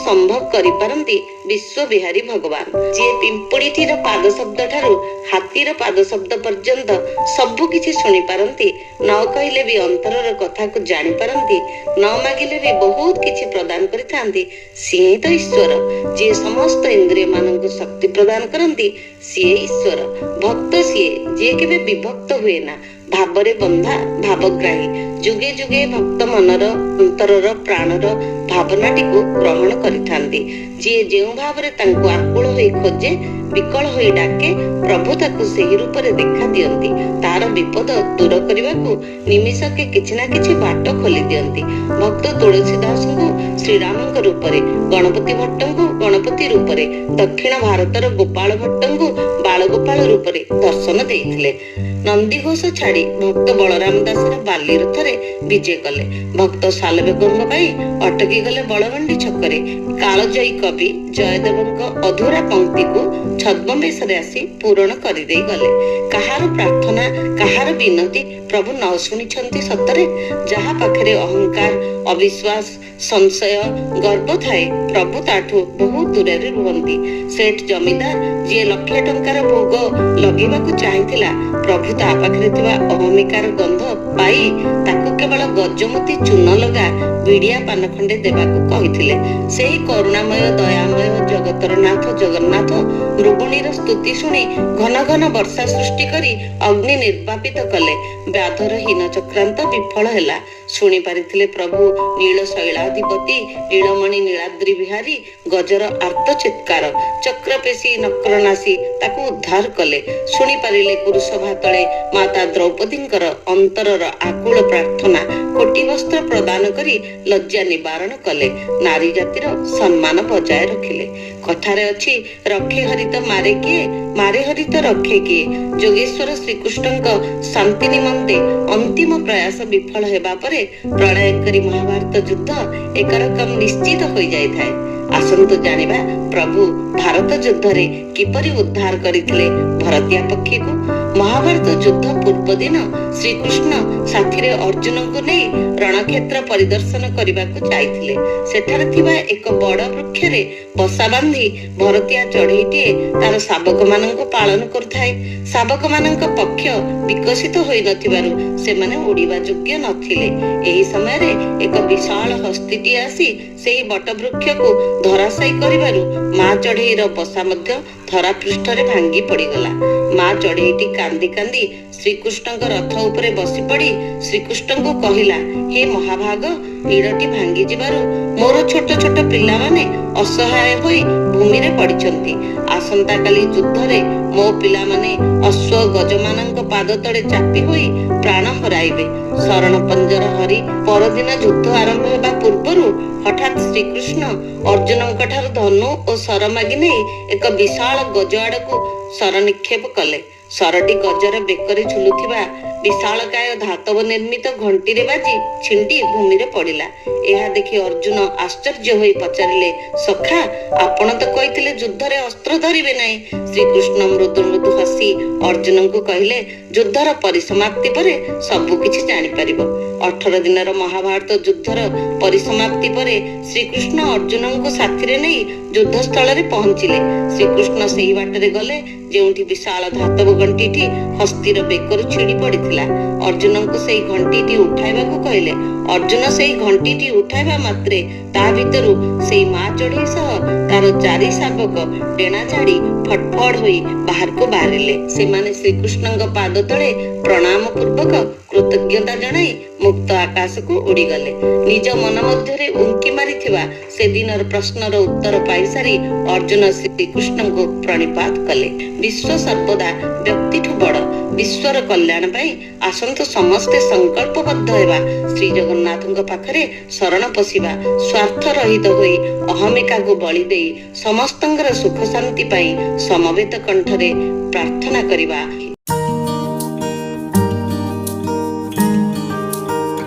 ସମ୍ଭବ କରିପାରନ୍ତି ବିଶ୍ୱବିହାରୀ ଭଗବାନ। ଯିଏ ପିମ୍ପୁଡ଼ିଟିର ପାଦ ଶବ୍ଦ ଠାରୁ ହାତୀର ପାଦ ଶବ୍ଦ ପର୍ଯ୍ୟନ୍ତ ସବୁ କିଛି ଶୁଣିପାରନ୍ତି, ନ କହିଲେ ବି ଅନ୍ତରର କଥାକୁ ଜାଣିପାରନ୍ତି, ନ ମାଗିଲେ ବି ବହୁତ କିଛି ପ୍ରଦାନ କରିଥାନ୍ତି, ସିଏ ତ ଈଶ୍ୱର। ଯିଏ ସମସ୍ତ ଇନ୍ଦ୍ରିୟ ମାନଙ୍କୁ ଶକ୍ତି ପ୍ରଦାନ କରନ୍ତି, ସିଏ ଈଶ୍ୱର। ଭକ୍ତ ସିଏ ଯିଏ କେବେ ବିଭକ୍ତ ହୁଏ ନା, ଭାବରେ ବନ୍ଧା ଭାବଗ୍ରାହୀ, ଯୁଗେ ଯୁଗେ ଭକ୍ତ ମନର ଅନ୍ତରର ପ୍ରାଣର ଭାବନାଟିକୁ ଗ୍ରହଣ କରିଥାନ୍ତି। ଯିଏ ଯେଉଁ ଭାବରେ ତାଙ୍କୁ ଆକୁଳ ହୋଇ ଖୋଜେ, ବିକଳ ହୋଇ ଡାକେ, ପ୍ରଭୁ ତାକୁ ସେହି ରୂପରେ ଦେଖା ଦିଅନ୍ତି। ତାର ବିପଦ ଦୂର କରିବାକୁ ନିମିଷକେ କିଛି ନା କିଛି ବାଟ ଖୋଲି ଦିଅନ୍ତି। ଭକ୍ତ ତୁଳସୀ ଦାସଙ୍କୁ ଶ୍ରୀରାମଙ୍କ ରୂପରେ, ଗଣପତି ଭଟ୍ଟଙ୍କୁ ଗଣପତି ରୂପରେ, ଦକ୍ଷିଣ ଭାରତର ଗୋପାଳ ଭଟ୍ଟଙ୍କୁ ବାଳଗୋପାଳ ରୂପରେ ଦର୍ଶନ ଦେଇଥିଲେ। ନନ୍ଦିଘୋଷ ଛାଡି ଭକ୍ତ ବଳରାମ ଦାସର ବାଲି ରଥରେ ବିଜେ କଲେ। ଭକ୍ତ ସାଲବେଗଙ୍କ ପାଇଁ ଅଟକି ଗଲେ ବଳଗଣ୍ଡି ଛକରେ। କାଳଜୟୀ କବି ଜୟଦେବଙ୍କ ଅଧୁରା ପଂକ୍ତିକୁ ଛଦ୍ମବେଶରେ ଆସି ପୂରଣ କରିଦେଇ ଗଲେ। କାହାର ପ୍ରାର୍ଥନା, କାହାର ବିନତି ପ୍ରଭୁ ନ ଶୁଣିଛନ୍ତି ସତରେ? ଯାହା ପାଖରେ ଅହଙ୍କାର, ଅବିଶ୍ୱାସ, ସଂଶୟ, ଗର୍ବ ଥାଏ, ପ୍ରଭୁ ତାଠୁ ବହୁତ ଦୂରରେ ରୁହନ୍ତି। ସେଠ ଜମିଦାର ଯିଏ ଲକ୍ଷେ ଟଙ୍କାର ଭୋଗ ଲଗେଇବାକୁ ଚାହିଁଥିଲା, ପ୍ରଭୁ ତା ପାଖରେ ଥିବା ଅହମିକାର ଗନ୍ଧ ପାଇ ତାକୁ କେବଳ ଗଜମତି ଚୂନ ଲଗା ବିଡିଆ ପାନ ଖଣ୍ଡେ ଦେବାକୁ କହିଥିଲେ। ସେହି କରୁଣାମୟ ଦୟାମୟ ଜଗତର ନାଥ ଜଗନ୍ନାଥ ମୃଗୁଣୀର ସ୍ତୁତି ଶୁଣି ଘନ ଘନ ବର୍ଷା ସୃଷ୍ଟି କରି ଅଗ୍ନି ନିର୍ବାପିତ କଲେ। ବ୍ୟାଧର ହୀନ ଚକ୍ରାନ୍ତ ବିଫଳ ହେଲା। ଶୁଣି ପାରିଥିଲେ ପ୍ରଭୁ ନୀଳ ଶୈଳାଧିପତି ନୀଳମଣି ନୀଳାଦ୍ରି ବିହାରୀ ଗଜର ଆର୍ତ୍ତ ଚିତ୍କାର। ଚକ୍ରପେଶୀ ନକ୍ରନାଶୀ ତାକୁ ଉଦ୍ଧାର କଲେ। ଶୁଣି ପାରିଲେ କୁରୁସଭା ତଳେ ମାତା ଦ୍ରୌପଦୀଙ୍କର ଅନ୍ତରର ଆକୁଳ ପ୍ରାର୍ଥନା। କୋଟି ବସ୍ତ୍ର ପ୍ରଦାନ କରି ଲଜ୍ଜା ନିବାରଣ କଲେ। ନାରୀ ଜାତିର ସମ୍ମାନ ବଜାୟ ରଖିଲେ। କଥାରେ ଅଛି, ରଖେ ହରି ତ ମାରେ କିଏ, ମାରେ ହରି ତ ରଖେ କିଏ। ଯୋଗେଶ୍ୱର ଶ୍ରୀକୃଷ୍ଣଙ୍କ ଶାନ୍ତି ନିମନ୍ତେ ଅନ୍ତିମ ପ୍ରୟାସ ବିଫଳ ହେବା ପରେ ପ୍ରଳୟଙ୍କରୀ ମହାଭାରତ ଯୁଦ୍ଧ ଏକରକମ ନିଶ୍ଚିତ ହୋଇଯାଇଥାଏ। ଆସନ୍ତୁ ଜାଣିବା ପ୍ରଭୁ ଭାରତ ଯୁଦ୍ଧରେ କିପରି ଉଦ୍ଧାର କରିଥିଲେ ଭରତିଆ ପକ୍ଷୀକୁ। ମହାଭାରତ ଯୁଦ୍ଧ ପୂର୍ବ ଦିନ ଶ୍ରୀକୃଷ୍ଣ ସାଥିରେ ଅର୍ଜୁନଙ୍କୁ ନେଇ ରଣକ୍ଷେତ୍ର ପରିଦର୍ଶନ କରିବାକୁ ଯାଇଥିଲେ। ସେଠାରେ ଥିବା ଏକ ବଡ ବୃକ୍ଷରେ ବସା ବାନ୍ଧି ଭରତିଆ ଚଢେଇଟିଏ ତାର ଶାବକମାନଙ୍କୁ ପାଳନ କରୁଥାଏ। ଶାବକମାନଙ୍କ ପକ୍ଷ ବିକଶିତ ହୋଇନଥିବାରୁ ସେମାନେ ଉଡ଼ିବା ଯୋଗ୍ୟ ନଥିଲେ। ଏହି ସମୟରେ ଏକ ବିଶାଳ ହସ୍ତୀଟିଏ ଆସି ସେହି ବଟବୃକ୍ଷକୁ ଧରାଶାୟୀ କରିବାରୁ ମା ଚଢେଇର ବସା ମଧ୍ୟ ଧରାପୃଷ୍ଠରେ ଭାଙ୍ଗି ପଡିଗଲା। ମା ଚଢେଇଟି କାନ୍ଦି କାନ୍ଦି ଶ୍ରୀକୃଷ୍ଣଙ୍କ ରଥ ଉପରେ ବସି ପଡି ଶ୍ରୀକୃଷ୍ଣଙ୍କୁ କହିଲା, ହେ ମହାଭାଗ, ନୀଡ଼ଟି ଭାଙ୍ଗି ଯିବାରୁ ମୋର ଛୋଟ ଛୋଟ ପିଲାମାନେ ଅସହାୟ ହୋଇ ଭୂମିରେ ପଡିଛନ୍ତି। ଆସନ୍ତାକାଲି ଯୁଦ୍ଧରେ ମୋ ପିଲାମାନେ ଅଶ୍ୱ ଗଜମାନଙ୍କ ପାଦ ତଳେ ଚାପି ହୋଇ ପ୍ରାଣ ହରାଇବେ। ଶରଣ ପଞ୍ଜର ହରି। ପରଦିନ ଯୁଦ୍ଧ ଆରମ୍ଭ ହେବା ପୂର୍ବରୁ ହଠାତ୍ ଶ୍ରୀକୃଷ୍ଣ ଅର୍ଜୁନଙ୍କ ଠାରୁ ଧନୁ ଓ ଶର ମାଗି ନେଇ ଏକ ବିଶାଳ ଗଜ ଆଡକୁ ଶର ନିକ୍ଷେପ କଲେ। ଶରଟି ଗଜର ବେକରେ ଝୁଲୁଥିବା ବିଶାଳକାୟ ଧାତବ ନିର୍ମିତ ଘଣ୍ଟିରେ ବାଜି ଛିଣ୍ଡି ଭୂମିରେ ପଡିଲା। ଏହା ଦେଖି ଅର୍ଜୁନ ଆଶ୍ଚର୍ଯ୍ୟ ହୋଇ ପଚାରିଲେ, ସଖା, ଆପଣ ତ କହିଥିଲେ ଯୁଦ୍ଧରେ ଅସ୍ତ୍ର ଧରିବେ ନାହିଁ। ଶ୍ରୀକୃଷ୍ଣ ମୃଦୁ ମୃଦୁ ହସି ଅର୍ଜୁନଙ୍କୁ କହିଲେ, ଯୁଦ୍ଧର ପରିସମାପ୍ତି ପରେ ସବୁ କିଛି ଜାଣିପାରିବ। 18 ଦିନର ମହାଭାରତ ଯୁଦ୍ଧର ପରିସମାପ୍ତି ପରେ ଶ୍ରୀକୃଷ୍ଣ ଅର୍ଜୁନଙ୍କୁ ସାଥିରେ ନେଇ ଯୁଦ୍ଧସ୍ଥଳରେ ପହଞ୍ଚିଲେ। ଶ୍ରୀକୃଷ୍ଣ ସେହି ବାଟରେ ଗଲେ ଯେଉଁଠି ବିଶାଳ ଧାତବ ଘଣ୍ଟିଟି ହସ୍ତୀର ବେକରୁ ଛିଡି ପଡିଥିଲା। ଅର୍ଜୁନଙ୍କୁ ସେହି ଘଣ୍ଟିଟି ଉଠାଇବାକୁ କହିଲେ। ଅର୍ଜୁନ ସେହି ଘଣ୍ଟିଟି ଉଠାଇବା ମାତ୍ରେ ତା ଭିତରୁ ସେଇ ମା ଚଢେଇ ସହ ତାର ଚାରି ଶାବକ ଡେଣା ଝାଡି ଫଟଫଟ ହୋଇ ବାହାରକୁ ବାହାରିଲେ। ସେମାନେ ଶ୍ରୀକୃଷ୍ଣଙ୍କ ପାଦ ତଳେ ପ୍ରଣାମ ପୂର୍ବକ କୃତଜ୍ଞତା ଜଣାଇ ମୁକ୍ତ ଆକାଶକୁ ଉଡିଗଲେ। ନିଜ ମନ ମଧ୍ୟରେ ଉଙ୍କି ମାରିଥିବା ସେଦିନର ପ୍ରଶ୍ନର ଉତ୍ତର ପାଇସାରି ଅର୍ଜୁନ ଶ୍ରୀକୃଷ୍ଣଙ୍କୁ ପ୍ରଣିପାତ କଲେ। ବିଶ୍ୱ ସର୍ବଦା ବ୍ୟକ୍ତିଠୁ ବଡ। ବିଶ୍ୱର କଲ୍ୟାଣ ପାଇଁ ଆସନ୍ତୁ ସମସ୍ତେ ସଂକଳ୍ପବଦ୍ଧ ହେବା। ଶ୍ରୀ ଜଗନ୍ନାଥଙ୍କ ପାଖରେ ଶରଣ ପଶିବା। ସ୍ୱାର୍ଥ ରହିତ ହୋଇ ଅହମିକାକୁ ବଳି ଦେଇ ସମସ୍ତଙ୍କର ସୁଖ ଶାନ୍ତି ପାଇଁ ସମବେତ କଣ୍ଠରେ ପ୍ରାର୍ଥନା କରିବା।